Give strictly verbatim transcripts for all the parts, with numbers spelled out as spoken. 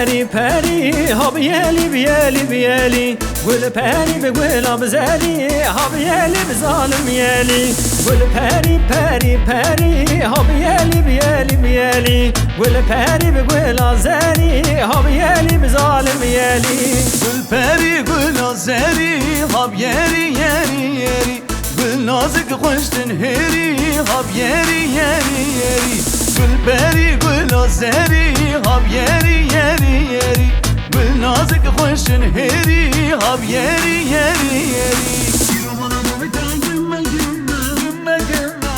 Perî, perî, ha bi yelî, bi yelî, bi yelî. Gul perî bi gula bi zerî, ha bi yelî, bi zalim yelî. Gul perî, perî, perî, ha bi yelî, bi yelî, bi yelî. Gul perî bi gula zerî, ha bi yelî, bi zalim yelî. Gul perî gula zerî, ha bi yerî, yerî, yerî. Gul nazik xweştin hêrî, ha bi yerî, yerî, yerî. Gul perî gula zerî, ha bi yerî, yerî, yerî. Gul nazik xweştin hêrî, ha bi yerî, yerî, yerî. Gümme, gümme, gümme, gümme.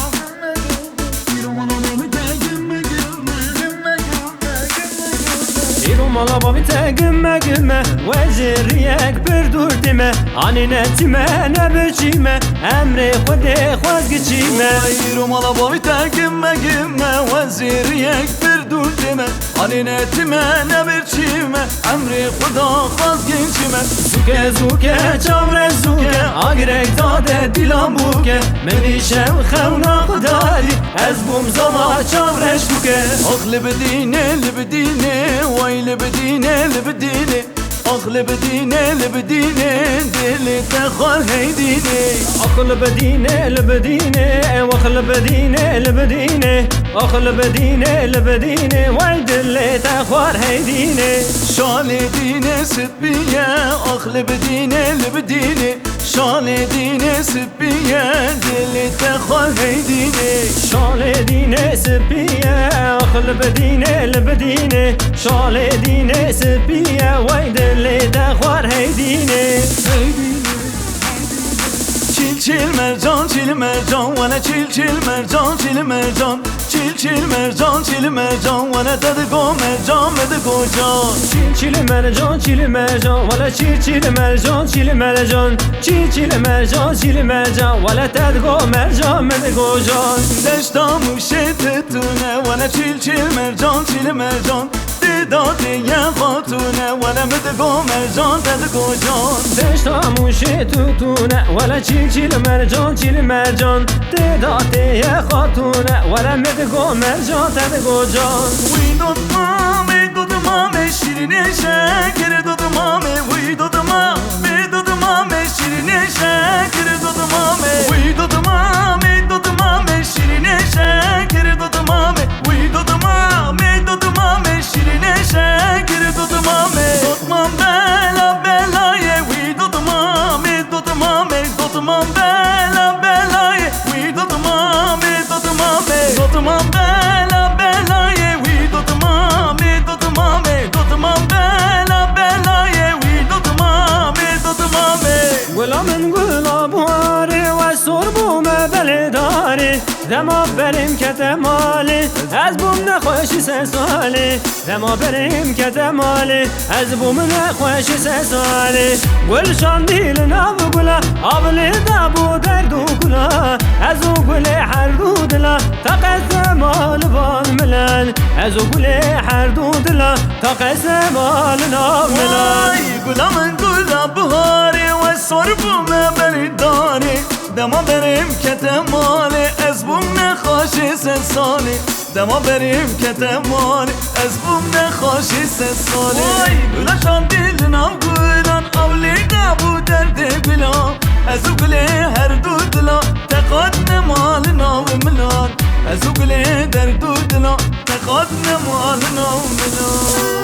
Îro mala bavî te gimme gimme, wezîriyek pir dûr tîme. Anîne tîme ne biçîme, emrê Xwedê xwez giçîme. Îro mala bavî te gimme gimme, wezîriyek pir dûr tîme. Anîne tîme ne biçîme, emrê Xweda xwez giçîme. Zûke, zûke, çavre zûke, agirek dade dîlan bûke. Min îşev xewna xwe dadî, ez bûm zava çavreş bûke. Ax li bidînê, li bidînê, way li bidînê, li bidînê. Ax li bidînê, li bidînê, dilê te xwar hey dînê. Ax li bidînê, li bidînê, ew ax li bidînê, li bidînê. Ax li bidînê, li bidînê, way dilê te xwar hey dînê. Şalê dînê spî ye, ax li bidînê, li bidînê. Şalê dînê spî ye, dilê te xwar hey dînê. Şalê dînê spî ye, ax li bidînê, li bidînê. Şalê dînê spî ye, way dilê te xwar hey dînê. Hey dînê. Çil çil mercan, çil mercan, wele çil çil mercan, çil mercan. Çil çil mercan, çil mercan, wele te digo mercan, min digo can. Çil çil mercan, çil mercan, wele çil çil mercan, çil mercan. Çil çil mercan, çil mercan, wele te digo mercan, min digo can. Deşta Mûşê titûne, wele çil çil mercan, çil mercan. Dê datê ye xatûne, wele min digo mercan, te digo can. Deşta Mûşê titûne, wele çil çil mercan, çil mercan. Tê datê ye xatûne, wele min digo mercan, te digo can. Wî dotmamê, dotmamê, şîrînê şekir dotmamê. Wî dotmamê, dotmamê, şîrînê şekir dotmamê. Wî dotmamê, dotmamê, şîrînê şekir dotmamê. Wî dotmamê, dotmamê, şîrînê şekir dotmamê. Dotmam bela belayê, wî dotmamê, dotmamê. Dotmam bela belayê, wî dotmamê, dotmamê. Dotmam bela belayê, wî dotmamê, dotmamê. Dotmam bela belayê, wî dotmamê, dotmamê. Gula min gula buharê, we sor bûme belê darê. Dema berêm kete malê, ez bûm nexweşî sed salê. Dema berêm kete malê, ez bûm nexweşî sed salê. Gul şandî li nav gula, av lê dabû derd û gula. Ez û gulê her du dila, taqet nema li van milan. Ez û gulê her du dila, taqet nema li nav milan. Ay, gula min gula buharê, we sor bûme berê darê. Dema berêm kete malê, ez bûm nexaşê sed salê. Dema berêm kete malê, ez bûm nexaşê sed salê. Way, gula şandî li nav gulan, ew lê dabû derdê gulan. Ez û gulê her du dila, te qat nema li nav milan. Ez û gulê derd û dila, te qat nema li nav milan.